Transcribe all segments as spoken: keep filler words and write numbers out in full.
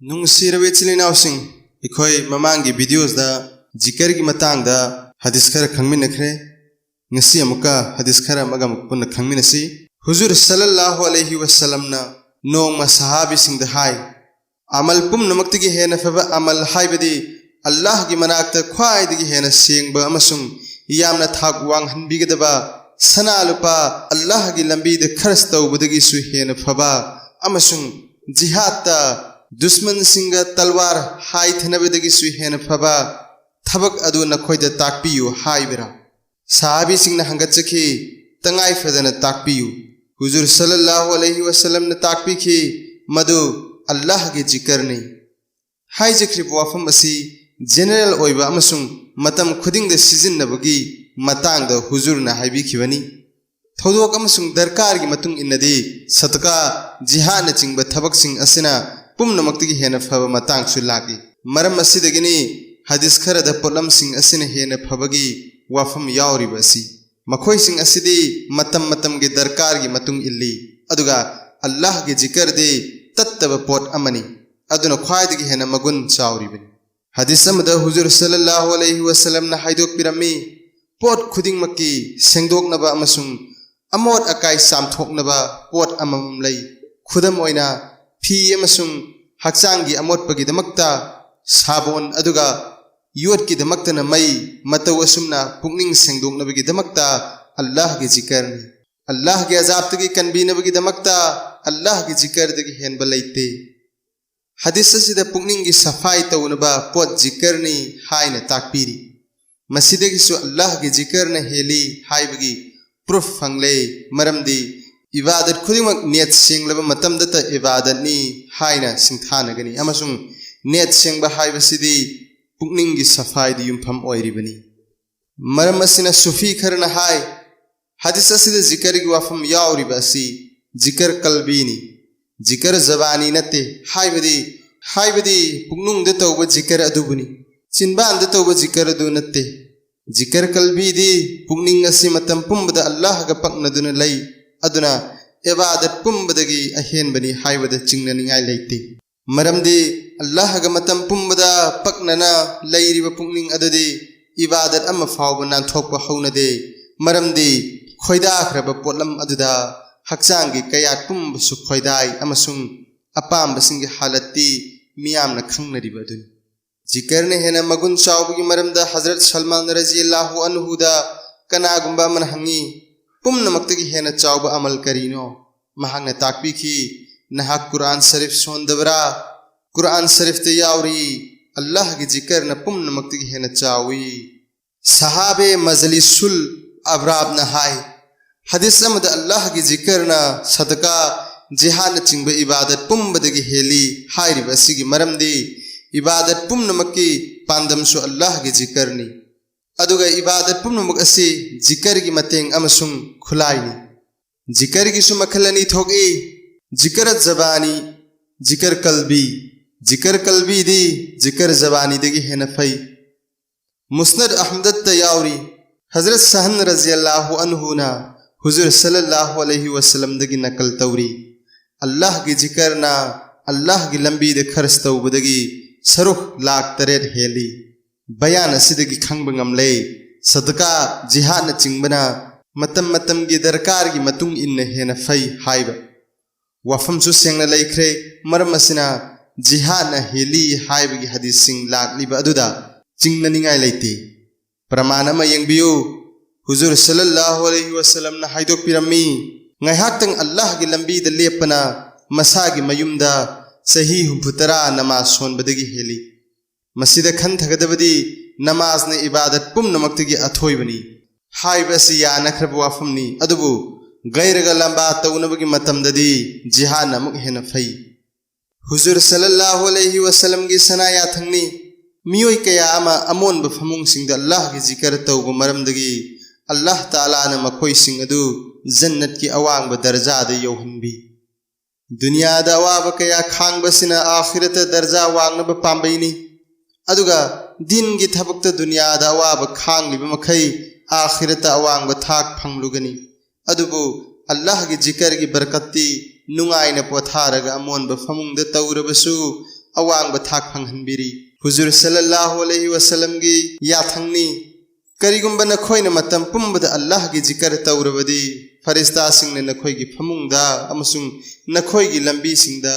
ꯅꯨꯡꯁꯤꯔꯕ ꯏꯆꯤꯜ ꯏꯅꯥꯎꯁꯤꯡ, ꯑꯩꯈꯣꯏ ꯃꯃꯥꯡꯒꯤ videosꯗ ꯖꯤꯀꯔꯒꯤ ꯃꯇꯥꯡꯗ ꯍꯗꯤꯁ ꯈꯔ ꯈꯪꯃꯤꯟꯅꯈ꯭ꯔꯦ꯫ ꯉꯁꯤ ꯑꯃꯨꯛꯀ ꯍꯗꯤꯁ ꯈꯔ ꯑꯃꯒ ꯑꯃꯨꯛ ꯄꯨꯟꯅ ꯈꯪꯃꯤꯟꯅꯁꯤ꯫ ꯍꯨꯖꯨꯔ ꯁꯜꯂꯜꯂꯥꯍꯨ ꯑꯂꯩꯍꯤ ꯋꯁꯜꯂꯝꯅ ꯅꯣꯡꯃ ꯁꯍꯥꯕꯤꯁꯤꯡꯗ ꯍꯥꯏ, ꯑꯃꯜ ꯄꯨꯝꯅꯃꯛꯇꯒꯤ ꯍꯦꯟꯅ ꯐꯕ ꯑꯃꯜ ꯍꯥꯏꯕꯗꯤ ꯑꯜꯂꯥꯍꯒꯤ ꯃꯅꯥꯛꯇ ꯈ꯭ꯋꯥꯏꯗꯒꯤ ꯍꯦꯟꯅ ꯁꯦꯡꯕ ꯑꯃꯁꯨꯡ ꯌꯥꯝꯅ ꯊꯥꯛ ꯋꯥꯡꯍꯟꯕꯤꯒꯗꯕ, ꯁꯅꯥ ꯂꯨꯄꯥ ꯑꯜꯂꯥꯍꯒꯤ ꯂꯝꯕꯤꯗ ꯈꯔꯆ ꯇꯧꯕꯗꯒꯤꯁꯨ ꯍꯦꯟꯅ ꯐꯕ ꯑꯃꯁꯨꯡ ꯖꯤꯍꯥꯗꯇ ꯗꯨꯁꯃꯟꯁꯤꯡꯒ ꯇꯜꯋꯥꯔ ꯍꯥꯏꯊꯅꯕꯗꯒꯤꯁꯨ ꯍꯦꯟꯅ ꯐꯕ ꯊꯕꯛ ꯑꯗꯨ ꯅꯈꯣꯏꯗ ꯇꯥꯛꯄꯤꯌꯨ ꯍꯥꯏꯕꯔꯥ? ꯁꯍꯥꯕꯤꯁꯤꯡꯅ ꯍꯪꯒꯠꯆꯈꯤ, "ꯇꯉꯥꯏ ꯐꯗꯅ ꯇꯥꯛꯄꯤꯌꯨ꯫" ꯍꯨꯖꯨꯔ ꯁꯜꯂꯜꯂꯥꯍꯨ ꯑꯂꯩꯍꯤ ꯋꯁꯜꯂꯝꯅ ꯇꯥꯛꯄꯤꯈꯤ, "ꯃꯗꯨ ꯑꯜꯂꯥꯍꯒꯤ ꯖꯤꯀꯔꯅꯤ꯫" ꯍꯥꯏꯖꯈ꯭ꯔꯤꯕ ꯋꯥꯐꯝ ꯑꯁꯤ general ꯑꯣꯏꯕ ꯑꯃꯁꯨꯡ ꯃꯇꯝ ꯈꯨꯗꯤꯡꯗ ꯁꯤꯖꯤꯟꯅꯕꯒꯤ ꯃꯇꯥꯡꯗ ꯍꯨꯖꯨꯔꯅ ꯍꯥꯏꯕꯤꯈꯤꯕꯅꯤ꯫ ꯊꯧꯗꯣꯛ ꯑꯃꯁꯨꯡ ꯗꯔꯀꯥꯔꯒꯤ ꯃꯇꯨꯡ ꯏꯟꯅꯗꯤ ꯁꯗꯀꯥ, ꯖꯤꯍꯥꯗꯅꯆꯤꯡꯕ ꯊꯕꯛꯁꯤꯡ ꯑꯁꯤꯅ ꯄꯨꯝꯅꯃꯛꯇꯒꯤ ꯍꯦꯟꯅ ꯐꯕ ꯃꯇꯥꯡꯁꯨ ꯂꯥꯛꯏ꯫ ꯃꯔꯝ ꯑꯁꯤꯗꯒꯤꯅꯤ ꯍꯗꯤꯁ ꯈꯔꯗ ꯄꯣꯠꯂꯝꯁꯤꯡ ꯑꯁꯤꯅ ꯍꯦꯟꯅ ꯐꯕꯒꯤ ꯋꯥꯐꯝ ꯌꯥꯎꯔꯤꯕ ꯑꯁꯤ꯫ ꯃꯈꯣꯏꯁꯤꯡ ꯑꯁꯤꯗꯤ ꯃꯇꯝ ꯃꯇꯝꯒꯤ ꯗꯔꯀꯥꯔꯒꯤ ꯃꯇꯨꯡ ꯏꯜꯂꯤ, ꯑꯗꯨꯒ ꯑꯜꯂꯥꯍꯒꯤ ꯖꯤꯀꯔꯗꯤ ꯇꯠꯇꯕ ꯄꯣꯠ ꯑꯃꯅꯤ, ꯑꯗꯨꯅ ꯈ꯭ꯋꯥꯏꯗꯒꯤ ꯍꯦꯟꯅ ꯃꯒꯨꯟ ꯆꯥꯎꯔꯤꯕꯅꯤ꯫ ꯍꯗꯤꯁ ꯑꯃꯗ ꯍꯨꯖꯨꯔ ꯁꯜꯂꯜꯂꯥꯍꯨ ꯑꯂꯩꯍꯤ ꯋꯁꯜꯂꯝꯅ ꯍꯥꯏꯗꯣꯛꯄꯤꯔꯝꯃꯤ, ꯄꯣꯠ ꯈꯨꯗꯤꯡꯃꯛꯀꯤ ꯁꯦꯡꯗꯣꯛꯅꯕ ꯑꯃꯁꯨꯡ ꯑꯃꯣꯠ ꯑꯀꯥꯏ ꯆꯥꯝꯊꯣꯛꯅꯕ ꯄꯣꯠ ꯑꯃꯃꯝ ꯂꯩ꯫ ꯈꯨꯗꯝ ꯑꯣꯏꯅ, ꯐꯤ ꯑꯃꯁꯨꯡ ꯍꯛꯆꯥꯡꯒꯤ ꯑꯃꯣꯠꯄꯒꯤꯗꯃꯛꯇ ꯁꯥꯕꯣꯟ, ꯑꯗꯨꯒ ꯌꯣꯠꯀꯤꯗꯃꯛꯇꯅ ꯃꯩ, ꯃꯇꯧ ꯑꯁꯨꯝꯅ ꯄꯨꯛꯅꯤꯡ ꯁꯦꯡꯗꯣꯛꯅꯕꯒꯤꯗꯃꯛꯇ ꯑꯜꯂꯥꯍꯒꯤ ꯖꯤꯀꯔꯅꯤ꯫ ꯑꯜꯂꯥꯍꯒꯤ ꯑꯖꯥꯕꯇꯒꯤ ꯀꯟꯕꯤꯅꯕꯒꯤꯗꯃꯛꯇ ꯑꯜꯂꯥꯍꯒꯤ ꯖꯤꯀꯔꯗꯒꯤ ꯍꯦꯟꯕ ꯂꯩꯇꯦ꯫ ꯍꯗꯤꯁ ꯑꯁꯤꯗ ꯄꯨꯛꯅꯤꯡꯒꯤ ꯁꯐꯥꯏ ꯇꯧꯅꯕ ꯄꯣꯠ ꯖꯤꯀꯔꯅꯤ ꯍꯥꯏꯅ ꯇꯥꯛꯄꯤꯔꯤ꯫ ꯃꯁꯤꯗꯒꯤꯁꯨ ꯑꯜꯂꯥꯍꯒꯤ ꯖꯤꯀꯔꯅ ꯍꯦꯜꯂꯤ ꯍꯥꯏꯕꯒꯤ proof ꯐꯪꯂꯦ, ꯃꯔꯝꯗꯤ ꯏꯕꯥꯗꯠ ꯈꯨꯗꯤꯡꯃꯛ ꯅꯤꯌꯠ ꯁꯦꯡꯂꯕ ꯃꯇꯝꯗꯇ ꯏꯕꯥꯗꯠꯅꯤ ꯍꯥꯏꯅ ꯁꯤꯡꯊꯥꯅꯒꯅꯤ, ꯑꯃꯁꯨꯡ ꯅꯤꯌꯠ ꯁꯦꯡꯕ ꯍꯥꯏꯕꯁꯤꯗꯤ ꯄꯨꯛꯅꯤꯡꯒꯤ ꯁꯐꯥꯏꯗ ꯌꯨꯝꯐꯝ ꯑꯣꯏꯔꯤꯕꯅꯤ꯫ ꯃꯔꯝ ꯑꯁꯤꯅ ꯁꯨꯐꯤ ꯈꯔꯅ ꯍꯥꯏ, ꯍꯗꯤꯁ ꯑꯁꯤꯗ ꯖꯤꯀꯔꯒꯤ ꯋꯥꯐꯝ ꯌꯥꯎꯔꯤꯕ ꯑꯁꯤ ꯖꯤꯀꯔ ꯀꯜꯕꯤꯅꯤ, ꯖꯤꯀꯔ ꯖꯕꯥꯅꯤ ꯅꯠꯇꯦ, ꯍꯥꯏꯕꯗꯤ, ꯍꯥꯏꯕꯗꯤ ꯄꯨꯛꯅꯨꯡꯗ ꯇꯧꯕ ꯖꯤꯀꯔ ꯑꯗꯨꯕꯨꯅꯤ, ꯆꯤꯟꯕꯥꯟꯗ ꯇꯧꯕ ꯖꯤꯀꯔ ꯑꯗꯨ ꯅꯠꯇꯦ꯫ ꯖꯤꯀꯔ ꯀꯜꯕꯤꯗꯤ ꯄꯨꯛꯅꯤꯡ ꯑꯁꯤ ꯃꯇꯝ ꯄꯨꯝꯕꯗ ꯑꯜꯂꯥꯍꯒ ꯄꯛꯅꯗꯨꯅ ꯂꯩ, ꯑꯗꯨꯅ ꯏꯕꯥꯗꯠ ꯄꯨꯝꯕꯗꯒꯤ ꯑꯍꯦꯟꯕꯅꯤ ꯍꯥꯏꯕꯗ ꯆꯤꯡꯅꯅꯤꯡꯉꯥꯏ ꯂꯩꯇꯦ꯫ ꯃꯔꯝꯗꯤ ꯑꯜꯂꯥꯍꯒ ꯃꯇꯝ ꯄꯨꯝꯕꯗ ꯄꯛꯅꯅ ꯂꯩꯔꯤꯕ ꯄꯨꯛꯅꯤꯡ ꯑꯗꯨꯗꯤ ꯏꯕꯥꯗꯠ ꯑꯃ ꯐꯥꯎꯕ ꯅꯥꯟꯊꯣꯛꯄ ꯍꯧꯅꯗꯦ꯫ ꯃꯔꯝꯗꯤ ꯈꯣꯏꯗꯥꯈ꯭ꯔꯕ ꯄꯣꯠꯂꯝ ꯑꯗꯨꯗ ꯍꯛꯆꯥꯡꯒꯤ ꯀꯌꯥꯠ ꯄꯨꯝꯕꯁꯨ ꯈꯣꯏꯗꯥꯏ ꯑꯃꯁꯨꯡ ꯑꯄꯥꯝꯕꯁꯤꯡꯒꯤ ꯍꯥꯂꯠꯇꯤ ꯃꯤꯌꯥꯝꯅ ꯈꯪꯅꯔꯤꯕ ꯑꯗꯨꯅꯤ꯫ ꯖꯤꯀꯔꯅ ꯍꯦꯟꯅ ꯃꯒꯨꯟ ꯆꯥꯎꯕꯒꯤ ꯃꯔꯝꯗ ꯍꯖꯔꯠ ꯁꯜꯃꯥꯟ ꯔꯖꯤꯌꯜꯂꯥꯍꯨ ꯑꯟꯍꯨꯗ ꯀꯅꯥꯒꯨꯝꯕ ꯑꯃꯅ ꯍꯪꯉꯤ, "ꯄꯨꯝꯅꯃꯛꯇꯒꯤ ꯍꯦꯟꯅ ꯆꯥꯎꯕ ꯑꯃꯜ ꯀꯔꯤꯅꯣ?" ꯃꯍꯥꯛꯅ ꯇꯥꯛꯄꯤꯈꯤ, "ꯅꯍꯥꯛ ꯀꯨꯔꯥꯟ ꯁꯔꯤꯐ ꯁꯣꯟꯗꯕ꯭ꯔꯥ? ꯀꯨꯔꯥꯟ ꯁꯔꯤꯐꯇ ꯌꯥꯎꯔꯤ, ꯑꯜꯂꯥꯍꯒꯤ ꯖꯤꯀꯔꯅ ꯄꯨꯝꯅꯃꯛꯇꯒꯤ ꯍꯦꯟꯅ ꯆꯥꯎꯏ꯫" ꯁꯍꯥꯕꯦ ꯃꯖꯂꯤꯁꯨꯜ ꯑꯕ꯭ꯔꯥꯕꯅ ꯍꯥꯏ, ꯍꯗꯤꯁ ꯑꯃꯗ ꯑꯜꯂꯥꯍꯒꯤ ꯖꯤꯀꯔꯅ ꯁꯗꯀꯥ, ꯖꯤꯍꯥꯗꯅꯆꯤꯡꯕ ꯏꯕꯥꯗꯠ ꯄꯨꯝꯕꯗꯒꯤ ꯍꯦꯜꯂꯤ ꯍꯥꯏꯔꯤꯕ ꯑꯁꯤꯒꯤ ꯃꯔꯝꯗꯤ ꯏꯕꯥꯗꯠ ꯄꯨꯝꯅꯃꯛꯀꯤ ꯄꯥꯟꯗꯝꯁꯨ ꯑꯜꯂꯥꯍꯒꯤ ꯖꯤꯀꯔꯅꯤ꯫ ꯑꯗꯨꯒ ꯏꯕꯥꯗꯠ ꯄꯨꯝꯅꯃꯛ ꯑꯁꯤ ꯖꯤꯀꯔꯒꯤ ꯃꯇꯦꯡ ꯑꯃꯁꯨꯡ ꯈꯨꯠꯂꯥꯏꯅꯤ꯫ ꯖꯤꯀꯔꯒꯤꯁꯨ ꯃꯈꯜ ꯑꯅꯤ ꯊꯣꯛꯏ, ꯖꯤꯀꯔ ꯖꯕꯥꯅꯤ, ꯖꯤꯀꯔ ꯀꯜꯕꯤ꯫ ꯖꯤꯀꯔ ꯀꯜꯕꯤꯗꯤ ꯖꯤꯀꯔ ꯖꯕꯥꯅꯤꯗꯒꯤ ꯍꯦꯟꯅ ꯐꯩ꯫ ꯃꯨꯁꯅꯗ ꯑꯍꯃꯗꯠꯇ ꯌꯥꯎꯔꯤ, ꯍꯖꯔꯠ ꯁꯍꯟ ꯔꯖꯤꯌꯜꯂꯥꯍꯨ ꯑꯟꯍꯨꯅ ꯍꯨꯖꯨꯔ ꯁꯜꯂꯜꯂꯥꯍꯨ ꯑꯂꯩꯍꯤ ꯋꯁꯜꯂꯝꯗꯒꯤ ꯅꯀꯜ ꯇꯧꯔꯤ, "ꯑꯜꯂꯥꯍꯒꯤ ꯖꯤꯀꯔꯅ ꯑꯜꯂꯥꯍꯒꯤ ꯂꯝꯕꯤꯗ ꯈꯔꯆ ꯇꯧꯕꯗꯒꯤ ꯁꯔꯨꯛ ꯂꯥꯈ ꯇꯔꯦꯠ ꯍꯦꯜꯂꯤ꯫" ꯕꯌꯥꯟ ꯑꯁꯤꯗꯒꯤ ꯈꯪꯕ ꯉꯝꯂꯦ, ꯁꯗꯀꯥ, ꯖꯤꯍꯥꯗꯅꯆꯤꯡꯕꯅ ꯃꯇꯝ ꯃꯇꯝꯒꯤ ꯗꯔꯀꯥꯔꯒꯤ ꯃꯇꯨꯡ ꯏꯟꯅ ꯍꯦꯟꯅ ꯐꯩ ꯍꯥꯏꯕ꯫ ꯋꯥꯐꯝꯁꯨ ꯁꯦꯡꯅ ꯂꯩꯈ꯭ꯔꯦ꯫ ꯃꯔꯝ ꯑꯁꯤꯅ ꯖꯤꯍꯥꯗꯅ ꯍꯦꯜꯂꯤ ꯍꯥꯏꯕꯒꯤ ꯍꯗꯤꯁꯁꯤꯡ ꯂꯥꯛꯂꯤꯕ ꯑꯗꯨꯗ ꯆꯤꯡꯅꯅꯤꯡꯉꯥꯏ ꯂꯩꯇꯦ꯫ ꯄ꯭ꯔꯃꯥꯟ ꯑꯃ ꯌꯦꯡꯕꯤꯌꯨ꯫ ꯍꯨꯖꯨꯔ ꯁꯜꯂꯜꯂꯥꯍꯨ ꯑꯂꯩꯍꯤ ꯋꯁꯜꯂꯝꯅ ꯍꯥꯏꯗꯣꯛꯄꯤꯔꯝꯃꯤ, "ꯉꯥꯏꯍꯥꯛꯇꯪ ꯑꯜꯂꯥꯍꯒꯤ ꯂꯝꯕꯤꯗ ꯂꯦꯞꯄꯅ ꯃꯁꯥꯒꯤ ꯃꯌꯨꯝꯗ ꯆꯍꯤ ꯍꯨꯝꯐꯨ ꯇꯔꯥ ꯅꯃꯥꯖ ꯁꯣꯟꯕꯗꯒꯤ ꯍꯦꯜꯂꯤ꯫" ꯃꯁꯤꯗ ꯈꯟꯊꯒꯗꯕꯗꯤ ꯅꯃꯥꯖꯅ ꯏꯕꯥꯗꯠ ꯄꯨꯝꯅꯃꯛꯇꯒꯤ ꯑꯊꯣꯏꯕꯅꯤ ꯍꯥꯏꯕ ꯑꯁꯤ ꯌꯥꯅꯈ꯭ꯔꯕ ꯋꯥꯐꯝꯅꯤ, ꯑꯗꯨꯕꯨ ꯒꯩꯔꯒ ꯂꯝꯕꯥ ꯇꯧꯅꯕꯒꯤ ꯃꯇꯝꯗꯗꯤ ꯖꯤꯍꯥꯗꯅ ꯑꯃꯨꯛ ꯍꯦꯟꯅ ꯐꯩ꯫ ꯍꯨꯖꯨꯔ ꯁꯜꯂꯜꯂꯥꯍꯨ ꯑꯂꯩꯍꯤ ꯋꯁꯜꯂꯝꯒꯤ ꯁꯅꯥ ꯌꯥꯊꯪꯅꯤ꯫ ꯃꯤꯑꯣꯏ ꯀꯌꯥ ꯑꯃ ꯑꯃꯣꯟꯕ ꯐꯃꯨꯡꯁꯤꯡꯗ ꯑꯜꯂꯥꯍꯒꯤ ꯖꯤꯀꯔ ꯇꯧꯕ ꯃꯔꯝꯗꯒꯤ ꯑꯜꯂꯥꯍ ꯇꯥꯂꯥꯅ ꯃꯈꯣꯏꯁꯤꯡ ꯑꯗꯨ ꯖꯟꯅꯠꯀꯤ ꯑꯋꯥꯡꯕ ꯗꯔꯖꯥꯗ ꯌꯧꯍꯟꯕꯤ꯫ ꯗꯨꯅꯤꯌꯥꯗ ꯑꯋꯥꯕ ꯀꯌꯥ ꯈꯥꯡꯕꯁꯤꯅ ꯑꯥꯈꯤꯔꯠꯇ ꯗꯔꯖꯥ ꯋꯥꯡꯅꯕ ꯄꯥꯝꯕꯩꯅꯤ꯫ ꯑꯗꯨꯒ ꯗꯤꯟꯒꯤ ꯊꯕꯛꯇ ꯗꯨꯅꯤꯌꯥꯗ ꯑꯋꯥꯕ ꯈꯥꯡꯂꯤꯕ ꯃꯈꯩ ꯑꯥꯈꯤꯔꯠꯇ ꯑꯋꯥꯡꯕ ꯊꯥꯛ ꯐꯪꯂꯨꯒꯅꯤ꯫ ꯑꯗꯨꯕꯨ ꯑꯜꯂꯥꯍꯒꯤ ꯖꯤꯀꯔꯒꯤ ꯕꯔꯀꯠꯇꯤ ꯅꯨꯡꯉꯥꯏꯅ ꯄꯣꯊꯥꯔꯒ ꯑꯃꯣꯟꯕ ꯐꯃꯨꯡꯗ ꯇꯧꯔꯕꯁꯨ ꯑꯋꯥꯡꯕ ꯊꯥꯛ ꯐꯪꯍꯟꯕꯤꯔꯤ꯫ ꯍꯨꯖꯨꯔ ꯁꯜꯂꯜꯂꯥꯍꯨ ꯑꯂꯩꯍꯤ ꯋꯥꯁꯜꯂꯝꯒꯤ ꯌꯥꯊꯪꯅꯤ, "ꯀꯔꯤꯒꯨꯝꯕ ꯅꯈꯣꯏꯅ ꯃꯇꯝ ꯄꯨꯝꯕꯗ ꯑꯜꯂꯥꯍꯒꯤ ꯖꯤꯀꯔ ꯇꯧꯔꯕꯗꯤ, ꯐꯔꯤꯁꯇꯥꯁꯤꯡꯅ ꯅꯈꯣꯏꯒꯤ ꯐꯃꯨꯡꯗ ꯑꯃꯁꯨꯡ ꯅꯈꯣꯏꯒꯤ ꯂꯝꯕꯤꯁꯤꯡꯗ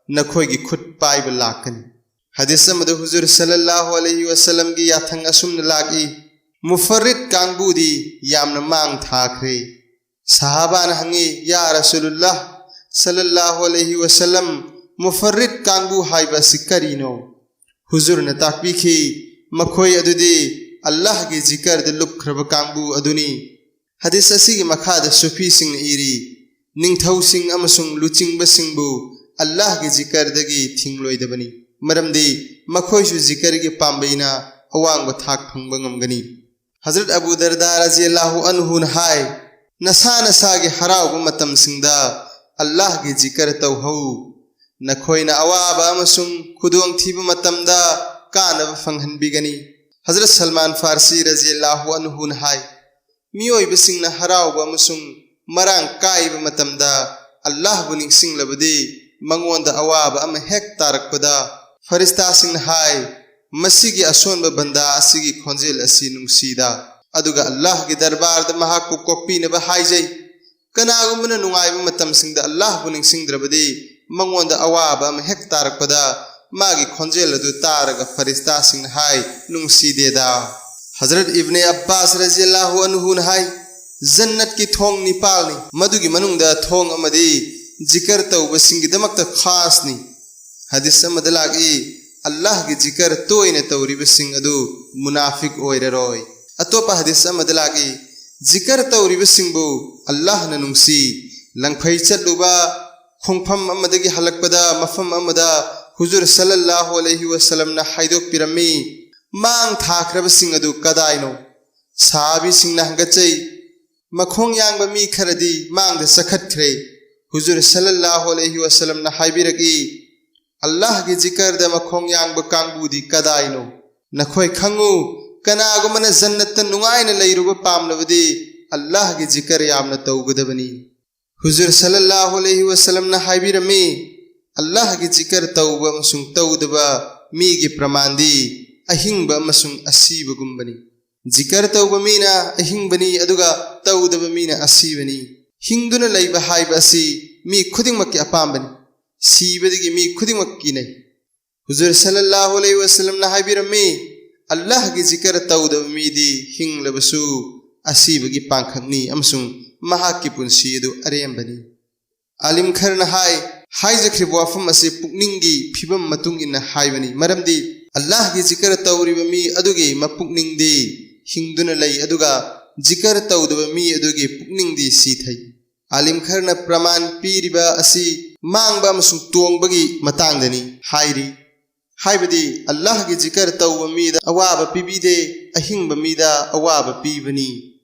ꯅꯈꯣꯏꯒꯤ ꯈꯨꯠ ꯄꯥꯏꯕ ꯂꯥꯛꯀꯅꯤ"꯫ ꯍꯗꯤꯁ ꯑꯃꯗ ꯍꯨꯖꯨꯔ ꯁꯜꯂꯜꯂꯥꯍꯨ ꯑꯂꯩꯍꯤ ꯋꯥꯁꯜꯂꯝꯒꯤ ꯌꯥꯊꯪ ꯑꯁꯨꯝꯅ ꯂꯥꯛꯏ, "ꯃꯨꯐꯔꯤꯠ ꯀꯥꯡꯕꯨꯗꯤ ꯌꯥꯝꯅ ꯃꯥꯡ ꯊꯥꯈ꯭ꯔꯦ"꯫ ꯁꯍꯥꯕꯥꯅ ꯍꯪꯉꯤ, "ꯌꯥ ꯔꯁꯨꯂꯨꯜꯂꯥꯍ ꯁꯜꯂꯜꯂꯥꯍꯨ ꯑꯂꯩꯍꯤ ꯋꯥꯁꯜꯂꯝ, ꯃꯨꯐꯔꯤꯠ ꯀꯥꯡꯕꯨ ꯍꯥꯏꯕ ꯑꯁꯤ ꯀꯔꯤꯅꯣ?" ꯍꯨꯖꯨꯔꯅ ꯇꯥꯛꯄꯤꯈꯤ, "ꯃꯈꯣꯏ ꯑꯗꯨꯗꯤ ꯑꯜꯂꯥꯍꯒꯤ ꯖꯤꯀꯔꯗ ꯂꯨꯞꯈ꯭ꯔꯕ ꯀꯥꯡꯕꯨ ꯑꯗꯨꯅꯤ"꯫ ꯍꯗꯤꯁ ꯑꯁꯤꯒꯤ ꯃꯈꯥꯗ ꯁꯨꯐꯤꯁꯤꯡꯅ ꯏꯔꯤ, "ꯅꯤꯡꯊꯧꯁꯤꯡ ꯑꯃꯁꯨꯡ ꯂꯨꯆꯤꯡꯕꯁꯤꯡꯕꯨ ꯑꯜꯂꯥꯍꯒꯤ ꯖꯤꯀꯔꯗꯒꯤ ꯊꯤꯡꯂꯣꯏꯗꯕꯅꯤ, ꯃꯔꯝꯗꯤ ꯃꯈꯣꯏꯁꯨ ꯖꯤꯀꯔꯒꯤ ꯄꯥꯝꯕꯩꯅ ꯑꯋꯥꯡꯕ ꯊꯥꯛ ꯐꯪꯕ ꯉꯝꯒꯅꯤ"꯫ ꯍꯖꯔꯠ ꯑꯕꯨ ꯗꯔꯗꯥ ꯔꯖꯤꯌꯜꯂꯥꯍꯨ ꯑꯟꯍꯨꯅ ꯍꯥꯏ, "ꯅꯁꯥ ꯅꯁꯥꯒꯤ ꯍꯔꯥꯎꯕ ꯃꯇꯝꯁꯤꯡꯗ ꯑꯜꯂꯥꯍꯒꯤ ꯖꯤꯀꯔ ꯇꯧꯍꯧ꯫ ꯅꯈꯣꯏꯅ ꯑꯋꯥꯕ ꯑꯃꯁꯨꯡ ꯈꯨꯗꯣꯡꯊꯤꯕ ꯃꯇꯝꯗ ꯀꯥꯟꯅꯕ ꯐꯪꯍꯟꯕꯤꯒꯅꯤ"꯫ ꯍꯖꯔꯠ ꯁꯜꯃꯥꯟ ꯐꯥꯔꯁꯤ ꯔꯖꯤꯌꯜꯂꯥꯍꯨ ꯑꯟꯍꯨꯅ ꯍꯥꯏ, "ꯃꯤꯑꯣꯏꯕꯁꯤꯡꯅ ꯍꯔꯥꯎꯕ ꯑꯃꯁꯨꯡ ꯃꯔꯥꯡ ꯀꯥꯏꯕ ꯃꯇꯝꯗ ꯑꯜꯂꯥꯍꯕꯨ ꯅꯤꯡꯁꯤꯡꯂꯕꯗꯤ, ꯃꯉꯣꯟꯗ ꯑꯋꯥꯕ ꯑꯃ ꯍꯦꯛ ꯇꯥꯔꯛꯄꯗ, ꯐꯔꯤꯁꯇꯥꯁꯤꯡꯅ ꯍꯥꯏ, 'ꯃꯁꯤꯒꯤ ꯑꯁꯣꯟꯕ ꯕꯟꯗꯥ ꯑꯁꯤꯒꯤ ꯈꯣꯟꯖꯦꯜ ꯑꯁꯤ ꯅꯨꯡꯁꯤꯗ'꯫ ꯑꯗꯨꯒ ꯑꯜꯂꯥꯍꯒꯤ ꯗꯔꯕꯥꯔꯗ ꯃꯍꯥꯛꯄꯨ ꯀꯣꯛꯄꯤꯅꯕ ꯍꯥꯏꯖꯩ꯫ ꯀꯅꯥꯒꯨꯝꯕꯅ ꯅꯨꯡꯉꯥꯏꯕ ꯃꯇꯝꯁꯤꯡꯗ ꯑꯜꯂꯥꯍꯕꯨ ꯅꯤꯡꯁꯤꯡꯗ꯭ꯔꯕꯗꯤ, ꯃꯉꯣꯟꯗ ꯑꯋꯥꯕ ꯑꯃ ꯍꯦꯛ ꯇꯥꯔꯛꯄꯗ, ꯃꯥꯒꯤ ꯈꯣꯟꯖꯦꯜ ꯑꯗꯨ ꯇꯥꯔꯒ ꯐꯔꯤꯁꯇꯥꯁꯤꯡꯅ ꯍꯥꯏ, "ꯅꯨꯡꯁꯤꯗꯦꯗ"꯫ ꯍꯖꯔꯠ ꯏꯕꯅꯦ ꯑꯕꯥꯁ ꯔꯖꯤꯌꯜꯂꯥꯍꯨ ꯑꯟꯍꯨꯅ ꯍꯥꯏ, "ꯖꯟꯅꯠꯀꯤ ꯊꯣꯡ ꯅꯤꯄꯥꯜꯅꯤ, ꯃꯗꯨꯒꯤ ꯃꯅꯨꯡꯗ ꯊꯣꯡ ꯑꯃꯗꯤ ꯖꯤꯀꯔ ꯇꯧꯕꯁꯤꯡꯒꯤꯗꯃꯛꯇ ꯈꯥꯁꯅꯤ"꯫ ꯍꯗꯤꯁ ꯑꯃꯗ ꯂꯥꯛꯏ, "ꯑꯜꯂꯥꯍꯒꯤ ꯖꯤꯀꯔ ꯇꯣꯏꯅ ꯇꯧꯔꯤꯕꯁꯤꯡ ꯑꯗꯨ ꯃꯨꯅꯥꯐꯤꯛ ꯑꯣꯏꯔꯔꯣꯏ"꯫ ꯑꯇꯣꯞꯄ ꯍꯗꯤꯁ ꯑꯃꯗ ꯂꯥꯛꯏ, "ꯖꯤꯀꯔ ꯇꯧꯔꯤꯕꯁꯤꯡꯕꯨ ꯑꯜꯂꯥꯍꯅ ꯅꯨꯡꯁꯤ"꯫ ꯂꯪꯐꯩ ꯆꯠꯂꯨꯕ, ꯈꯣꯡꯐꯝ ꯑꯃꯗꯒꯤ ꯍꯜꯂꯛꯄꯗ ꯃꯐꯝ ꯑꯃꯗ ꯍꯨꯖꯨꯔ ꯁꯜꯂꯜꯂꯥꯍꯨ ꯑꯂꯩꯍꯤ ꯋꯥꯁꯜꯂꯝꯅ ꯍꯥꯏꯗꯣꯛꯄꯤꯔꯝꯃꯤ, "ꯃꯥꯡ ꯊꯥꯈ꯭ꯔꯕꯁꯤꯡ ꯑꯗꯨ ꯀꯗꯥꯏꯅꯣ?" ꯁꯍꯥꯕꯤꯁꯤꯡꯅ ꯍꯪꯒꯠꯆꯩ, "ꯃꯈꯣꯡ ꯌꯥꯡꯕ ꯃꯤ ꯈꯔꯗꯤ ꯃꯥꯡꯗ ꯆꯈꯠꯈ꯭ꯔꯦ"꯫ ꯍꯨꯖꯨꯔ ꯁꯜꯂꯜꯂꯥꯍꯨ ꯑꯂꯩꯍꯤ ꯋꯥꯁꯜꯂꯝꯅ ꯍꯥꯏꯕꯤꯔꯛꯏ, "ꯑꯜꯂꯥꯍꯒꯤ ꯖꯤꯀꯔꯗ ꯃꯈꯣꯡ ꯌꯥꯡꯕ ꯀꯥꯡꯕꯨꯗꯤ ꯀꯗꯥꯏꯅꯣ? ꯅꯈꯣꯏ ꯈꯪꯉꯨ, ꯀꯅꯥꯒꯨꯝꯕꯅ ꯖꯟꯅꯠꯇ ꯅꯨꯡꯉꯥꯏꯅ ꯂꯩꯔꯨꯕ ꯄꯥꯝꯂꯕꯗꯤ ꯑꯜꯂꯥꯍꯒꯤ ꯖꯤꯀꯔ ꯌꯥꯝꯅ ꯇꯧꯒꯗꯕꯅꯤ"꯫ ꯍꯨꯖꯨꯔ ꯁꯜꯂꯜꯂꯥꯍꯨ ꯑꯂꯩꯍꯤ ꯋꯁꯜꯂꯝꯅ ꯍꯥꯏꯕꯤꯔꯝꯃꯤ, "ꯑꯜꯂꯥꯍꯒꯤ ꯖꯤꯀꯔ ꯇꯧꯕ ꯑꯃꯁꯨꯡ ꯇꯧꯗꯕ ꯃꯤꯒꯤ ꯄ꯭ꯔꯃꯥꯟꯗꯤ ꯑꯍꯤꯡꯕ ꯑꯃꯁꯨꯡ ꯑꯁꯤꯕꯒꯨꯝꯕꯅꯤ꯫ ꯖꯤꯀꯔ ꯇꯧꯕ ꯃꯤꯅ ꯑꯍꯤꯡꯕꯅꯤ, ꯑꯗꯨꯒ ꯇꯧꯗꯕ ꯃꯤꯅ ꯑꯁꯤꯕꯅꯤ꯫ ꯍꯤꯡꯗꯨꯅ ꯂꯩꯕ ꯍꯥꯏꯕ ꯑꯁꯤ ꯃꯤ ꯈꯨꯗꯤꯡꯃꯛꯀꯤ ꯑꯄꯥꯝꯕꯅꯤ꯫ ꯁꯤꯕꯗꯒꯤ ꯃꯤ ꯈꯨꯗꯤꯡꯃꯛ ꯀꯤꯅꯩ꯫" ꯍꯨꯖꯨꯔ ꯁꯜꯂꯜꯂꯥꯍꯨ ꯑꯂꯩꯍꯤ ꯋꯁꯜꯂꯝꯅ ꯍꯥꯏꯕꯤꯔꯝꯃꯤ, "ꯑꯜꯂꯥꯍꯒꯤ ꯖꯤꯀꯔ ꯇꯧꯗꯕ ꯃꯤꯗꯤ ꯍꯤꯡꯂꯕꯁꯨ ꯑꯁꯤꯕꯒꯤ ꯄꯥꯡꯈꯛꯅꯤ ꯑꯃꯁꯨꯡ ꯃꯍꯥꯛꯀꯤ ꯄꯨꯟꯁꯤ ꯑꯗꯨ ꯑꯔꯦꯝꯕꯅꯤ꯫" ꯑꯥꯂꯤꯝ ꯈꯔꯅ ꯍꯥꯏ, ꯍꯥꯏꯖꯈ꯭ꯔꯤꯕ ꯋꯥꯐꯝ ꯑꯁꯤ ꯄꯨꯛꯅꯤꯡꯒꯤ ꯐꯤꯕꯝ ꯃꯇꯨꯡ ꯏꯟꯅ ꯍꯥꯏꯕꯅꯤ, ꯃꯔꯝꯗꯤ ꯑꯜꯂꯥꯍꯒꯤ ꯖꯤꯀꯔ ꯇꯧꯔꯤꯕ ꯃꯤ ꯑꯗꯨꯒꯤ ꯃꯄꯨꯛꯅꯤꯡꯗꯤ ꯍꯤꯡꯗꯨꯅ ꯂꯩ, ꯑꯗꯨꯒ ꯖꯤꯀꯔ ꯇꯧꯗꯕ ꯃꯤ ꯑꯗꯨꯒꯤ ꯄꯨꯛꯅꯤꯡꯗꯤ ꯁꯤꯊꯩ꯫ ꯑꯥꯂꯤꯝ ꯈꯔꯅ ꯄ꯭ꯔꯃꯥꯟ ꯄꯤꯔꯤꯕ ꯑꯁꯤ ꯃꯥꯡꯕ ꯑꯃꯁꯨꯡ ꯇꯣꯡꯕꯒꯤ ꯃꯇꯥꯡꯗꯅꯤ ꯍꯥꯏꯔꯤ, ꯍꯥꯏꯕꯗꯤ ꯑꯜꯂꯥꯍꯒꯤ ꯖꯤꯀꯔ ꯇꯧꯕ ꯃꯤꯗ ꯑꯋꯥꯕ ꯄꯤꯕꯤꯗꯦ, ꯑꯍꯤꯡꯕ ꯃꯤꯗ ꯑꯋꯥꯕ ꯄꯤꯕꯅꯤ꯫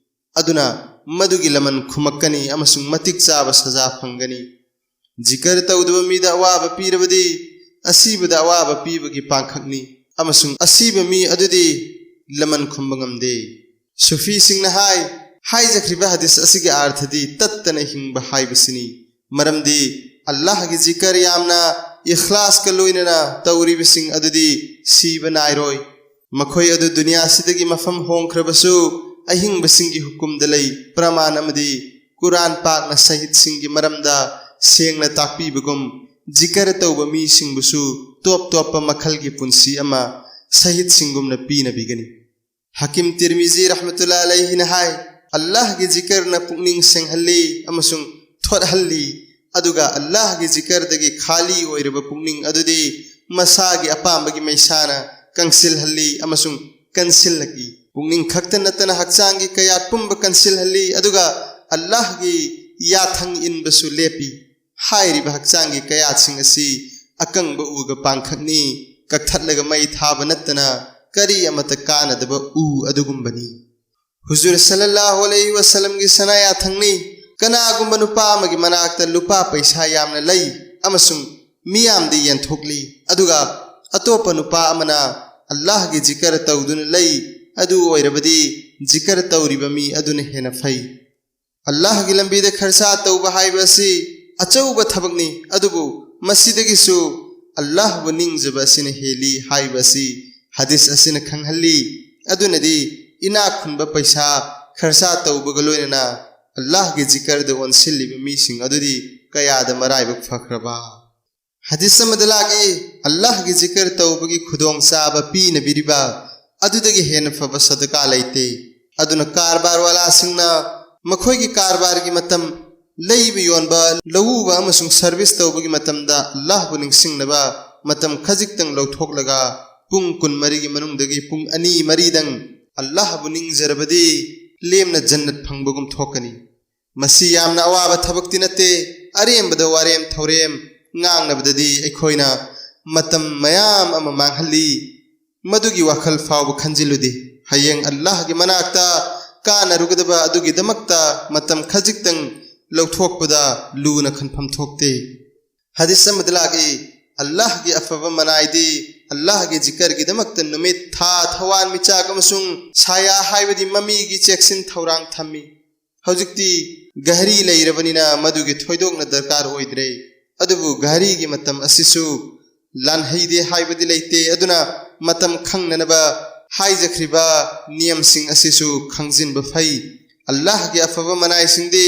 ꯑꯗꯨꯅ ꯃꯗꯨꯒꯤ ꯂꯃꯟ ꯈꯨꯝꯃꯛꯀꯅꯤ ꯑꯃꯁꯨꯡ ꯃꯇꯤꯛ ꯆꯥꯕ ꯁꯖꯥ ꯐꯪꯒꯅꯤ꯫ ꯖꯤꯀꯔ ꯇꯧꯗꯕ ꯃꯤꯗ ꯑꯋꯥꯕ ꯄꯤꯔꯕꯗꯤ ꯑꯁꯤꯕꯗ ꯑꯋꯥꯕ ꯄꯤꯕꯒꯤ ꯄꯥꯡꯈꯛꯅꯤ, ꯑꯃꯁꯨꯡ ꯑꯁꯤꯕ ꯃꯤ ꯑꯗꯨꯗꯤ ꯂꯃꯟ ꯈꯨꯝꯕ ꯉꯝꯗꯦ꯫ ꯁꯨꯐꯤꯁꯤꯡꯅ ꯍꯥꯏ, ꯍꯥꯏꯖꯈ꯭ꯔꯤꯕ ꯍꯗꯤꯁ ꯑꯁꯤꯒꯤ ꯑꯥꯔꯊꯗꯤ ꯇꯠꯇꯅ ꯍꯤꯡꯕ ꯍꯥꯏꯕꯁꯤꯅꯤ, ꯃꯔꯝꯗꯤ ꯑꯜꯂꯥꯍꯒꯤ ꯖꯤꯀꯔ ꯌꯥꯝꯅ ꯏꯈ꯭ꯂꯥꯁꯀ ꯂꯣꯏꯅꯅ ꯇꯧꯔꯤꯕꯁꯤꯡ ꯑꯗꯨꯗꯤ ꯁꯤꯕ ꯅꯥꯏꯔꯣꯏ꯫ ꯃꯈꯣꯏ ꯑꯗꯨ ꯗꯨꯅꯤꯌꯥꯁꯤꯗꯒꯤ ꯃꯐꯝ ꯍꯣꯡꯈ꯭ꯔꯕꯁꯨ ꯑꯍꯤꯡꯕꯁꯤꯡꯒꯤ ꯍꯨꯀꯨꯝꯗ ꯂꯩ꯫ ꯄ꯭ꯔꯃꯥꯟ ꯑꯃꯗꯤ ꯀꯨꯔꯥꯟ ꯄꯥꯛꯅ ꯁꯍꯤꯗꯁꯤꯡꯒꯤ ꯃꯔꯝꯗ ꯁꯦꯡꯅ ꯇꯥꯛꯄꯤꯕꯒꯨꯝ, ꯖꯤꯀꯔ ꯇꯧꯕ ꯃꯤꯁꯤꯡꯕꯨꯁꯨ ꯇꯣꯞ ꯇꯣꯞꯄ ꯃꯈꯜꯒꯤ ꯄꯨꯟꯁꯤ ꯑꯃ ꯁꯍꯤꯗꯁꯤꯡꯒꯨꯝꯅ ꯄꯤꯅꯕꯤꯒꯅꯤ꯫ ꯍꯀꯤꯝ ꯇꯤꯔꯃꯤꯖꯤ ꯔꯍꯃꯇꯨꯜꯂꯥ ꯑꯂꯩꯍꯤꯅ ꯍꯥꯏ, "ꯑꯜꯂꯥꯍꯒꯤ ꯖꯤꯀꯔꯅ ꯄꯨꯛꯅꯤꯡ ꯁꯦꯡꯍꯜꯂꯤ ꯑꯃꯁꯨꯡ ꯊꯣꯠꯍꯜꯂꯤ, ꯑꯗꯨꯒ ꯑꯜꯂꯥꯍꯒꯤ ꯖꯤꯀꯔꯗꯒꯤ ꯈꯥꯂꯤ ꯑꯣꯏꯔꯕ ꯄꯨꯛꯅꯤꯡ ꯑꯗꯨꯗꯤ ꯃꯁꯥꯒꯤ ꯑꯄꯥꯝꯕꯒꯤ ꯃꯩꯁꯥꯅ ꯀꯪꯁꯤꯜꯍꯜꯂꯤ ꯑꯃꯁꯨꯡ ꯀꯟꯁꯤꯜꯂꯛꯏ꯫ ꯄꯨꯛꯅꯤꯡ ꯈꯛꯇ ꯅꯠꯇꯅ ꯍꯛꯆꯥꯡꯒꯤ ꯀꯌꯥꯠ ꯄꯨꯝꯕ ꯀꯟꯁꯤꯜꯍꯜꯂꯤ, ꯑꯗꯨꯒ ꯑꯜꯂꯥꯍꯒꯤ ꯌꯥꯊꯪ ꯏꯟꯕꯁꯨ ꯂꯦꯞꯄꯤ꯫ ꯍꯥꯏꯔꯤꯕ ꯍꯛꯆꯥꯡꯒꯤ ꯀꯌꯥꯠꯁꯤꯡ ꯑꯁꯤ ꯑꯀꯪꯕ ꯎꯒ ꯄꯥꯡꯈꯛꯅꯤ, ꯀꯛꯊꯠꯂꯒ ꯃꯩ ꯊꯥꯕ ꯅꯠꯇꯅ ꯀꯔꯤ ꯑꯃꯠꯇ ꯀꯥꯟꯅꯗꯕ ꯎ ꯑꯗꯨꯒꯨꯝꯕꯅꯤ꯫" ꯍꯨꯖꯨꯔ ꯁꯜꯂꯜꯂꯥꯍꯨ ꯑꯂꯩꯍꯤ ꯋꯁꯜꯂꯝꯒꯤ ꯁꯅꯥ ꯌꯥꯊꯪꯅꯤ, ꯀꯅꯥꯒꯨꯝꯕ ꯅꯨꯄꯥ ꯑꯃꯒꯤ ꯃꯅꯥꯛꯇ ꯂꯨꯄꯥ ꯄꯩꯁꯥ ꯌꯥꯝꯅ ꯂꯩ ꯑꯃꯁꯨꯡ ꯃꯤꯌꯥꯝꯗꯤ ꯌꯦꯟꯊꯣꯛꯂꯤ, ꯑꯗꯨꯒ ꯑꯇꯣꯞꯄ ꯅꯨꯄꯥ ꯑꯃꯅ ꯑꯜꯂꯥꯍꯒꯤ ꯖꯤꯀꯔ ꯇꯧꯗꯨꯅ ꯂꯩ, ꯑꯗꯨ ꯑꯣꯏꯔꯕꯗꯤ ꯖꯤꯀꯔ ꯇꯧꯔꯤꯕ ꯃꯤ ꯑꯗꯨꯅ ꯍꯦꯟꯅ ꯐꯩ꯫ ꯑꯜꯂꯥꯍꯒꯤ ꯂꯝꯕꯤꯗ ꯈꯔꯁꯥ ꯇꯧꯕ ꯍꯥꯏꯕ ꯑꯁꯤ ꯑꯆꯧꯕ ꯊꯕꯛꯅꯤ, ꯑꯗꯨꯕꯨ ꯃꯁꯤꯗꯒꯤꯁꯨ ꯑꯜꯂꯥꯍꯕꯨ ꯅꯤꯡꯖꯕ ꯑꯁꯤꯅ ꯍꯦꯜꯂꯤ ꯍꯥꯏꯕ ꯑꯁꯤ ꯍꯗꯤꯁ ꯑꯁꯤꯅ ꯈꯪꯍꯜꯂꯤ꯫ ꯑꯗꯨꯅꯗꯤ ꯏꯅꯥꯛ ꯈꯨꯟꯕ ꯄꯩꯁꯥ ꯈꯔꯁꯥ ꯇꯧꯕꯒ ꯂꯣꯏꯅꯅ ꯑꯜꯂꯥꯍꯒꯤ ꯖꯤꯀꯔꯗ ꯑꯣꯟꯁꯤꯜꯂꯤꯕ ꯃꯤꯁꯤꯡ ꯑꯗꯨꯗꯤ ꯀꯌꯥꯗ ꯃꯔꯥꯏꯕꯛ ꯐꯈ꯭ꯔꯕ꯫ ꯍꯗꯤꯁ ꯑꯃꯗ ꯂꯥꯛꯏ, ꯑꯜꯂꯥꯍꯒꯤ ꯖꯤꯀꯔ ꯇꯧꯕꯒꯤ ꯈꯨꯗꯣꯡꯆꯥꯕ ꯄꯤꯅꯕꯤꯔꯤꯕ ꯑꯗꯨꯗꯒꯤ ꯍꯦꯟꯅ ꯐꯕ ꯁꯗꯀꯥ ꯂꯩꯇꯦ꯫ ꯑꯗꯨꯅ ꯀꯔꯕꯥꯔ ꯋꯥꯂꯥꯁꯤꯡꯅ ꯃꯈꯣꯏꯒꯤ ꯀꯔꯕꯥꯔꯒꯤ ꯃꯇꯝ, ꯂꯩꯕ ꯌꯣꯟꯕ, ꯂꯧꯎꯕ ꯑꯃꯁꯨꯡ ꯁꯔꯚꯤꯁ ꯇꯧꯕꯒꯤ ꯃꯇꯝꯗ ꯑꯜꯂꯥꯍꯕꯨ ꯅꯤꯡꯁꯤꯡꯅꯕ ꯃꯇꯝ ꯈꯖꯤꯛꯇꯪ ꯂꯧꯊꯣꯛꯂꯒ ꯄꯨꯡ ꯀꯨꯟꯃꯔꯤꯒꯤ ꯃꯅꯨꯡꯗꯒꯤ ꯄꯨꯡ ꯑꯅꯤ ꯃꯔꯤꯗꯪ ꯑꯜꯂꯥꯍꯕꯨ ꯅꯤꯡꯖꯔꯕꯗꯤ ꯂꯦꯝꯅ ꯖꯟꯅꯠ ꯐꯪꯕꯒꯨꯝ ꯊꯣꯛꯀꯅꯤ꯫ ꯃꯁꯤ ꯌꯥꯝꯅ ꯑꯋꯥꯕ ꯊꯕꯛꯇꯤ ꯅꯠꯇꯦ꯫ ꯑꯔꯦꯝꯕꯗ ꯋꯥꯔꯦꯝ ꯊꯧꯔꯦꯝ ꯉꯥꯡꯅꯕꯗꯗꯤ ꯑꯩꯈꯣꯏꯅ ꯃꯇꯝ ꯃꯌꯥꯝ ꯑꯃ ꯃꯥꯡꯍꯜꯂꯤ꯫ ꯃꯗꯨꯒꯤ ꯋꯥꯈꯜ ꯐꯥꯎꯕ ꯈꯟꯖꯤꯜꯂꯨꯗꯦ꯫ ꯍꯌꯦꯡ ꯑꯜꯂꯥꯍꯒꯤ ꯃꯅꯥꯛꯇ ꯀꯥꯟꯅꯔꯨꯒꯗꯕ ꯑꯗꯨꯒꯤꯗꯃꯛꯇ ꯃꯇꯝ ꯈꯖꯤꯛꯇꯪ ꯂꯧꯊꯣꯛꯄꯗ ꯂꯨꯅ ꯈꯟꯐꯝ ꯊꯣꯛꯇꯦ꯫ ꯍꯗꯤꯁ ꯑꯃꯗ ꯂꯥꯛꯏ, ꯑꯜꯂꯥꯍꯒꯤ ꯑꯐꯕ ꯃꯅꯥꯏꯗꯤ ꯑꯜꯂꯥꯍꯒꯤ ꯖꯤꯀꯔꯒꯤꯗꯃꯛꯇ ꯅꯨꯃꯤꯠ, ꯊꯥ, ꯊꯋꯥꯟꯃꯤꯆꯥꯛ ꯑꯃꯁꯨꯡ ꯁꯥꯌꯥ ꯍꯥꯏꯕꯗꯤ ꯃꯃꯤꯒꯤ ꯆꯦꯛꯁꯤꯟ ꯊꯧꯔꯥꯡ ꯊꯝꯃꯤ꯫ ꯍꯧꯖꯤꯛꯇꯤ ꯘꯔꯤ ꯂꯩꯔꯕꯅꯤꯅ ꯃꯗꯨꯒꯤ ꯊꯣꯏꯗꯣꯛꯅ ꯗꯔꯀꯥꯔ ꯑꯣꯏꯗ꯭ꯔꯦ꯫ ꯑꯗꯨꯕꯨ ꯘꯔꯤꯒꯤ ꯃꯇꯝ ꯑꯁꯤꯁꯨ ꯂꯥꯟꯍꯩꯗꯦ ꯍꯥꯏꯕꯗꯤ ꯂꯩꯇꯦ꯫ ꯑꯗꯨꯅ ꯃꯇꯝ ꯈꯪꯅꯅꯕ ꯍꯥꯏꯖꯈ꯭ꯔꯤꯕ ꯅꯤꯌꯝꯁꯤꯡ ꯑꯁꯤꯁꯨ ꯈꯪꯖꯤꯟꯕ ꯐꯩ꯫ ꯑꯜꯂꯥꯍꯒꯤ ꯑꯐꯕ ꯃꯅꯥꯏꯁꯤꯡꯗꯤ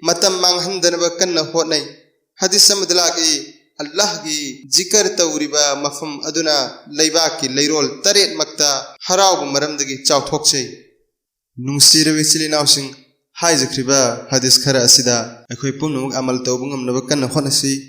ꯃꯇꯝ ꯃꯥꯡꯍꯟꯗꯅꯕ ꯀꯟꯅ ꯍꯣꯠꯅꯩ꯫ ꯍꯗꯤꯁ ꯑꯃꯗ ꯂꯥꯛꯏ, ꯑꯜꯂꯥꯍꯒꯤ ꯖꯤꯀꯔ ꯇꯧꯔꯤꯕ ꯃꯐꯝ ꯑꯗꯨꯅ ꯂꯩꯕꯥꯛꯀꯤ ꯂꯩꯔꯣꯜ ꯇꯔꯦꯠꯃꯛꯇ ꯍꯔꯥꯎꯕ ꯃꯔꯝꯗꯒꯤ ꯆꯥꯎꯊꯣꯛꯆꯩ꯫ ꯅꯨꯡꯁꯤꯔꯕ ꯏꯆꯤꯜ ꯏꯅꯥꯎꯁꯤꯡ, ꯍꯥꯏꯖꯈ꯭ꯔꯤꯕ ꯍꯗꯤꯁ ꯈꯔ ꯑꯁꯤꯗ ꯑꯩꯈꯣꯏ ꯄꯨꯝꯅꯃꯛ ꯑꯃꯜ ꯇꯧꯕ ꯉꯝꯅꯕ ꯀꯟꯅ ꯍꯣꯠꯅꯁꯤ꯫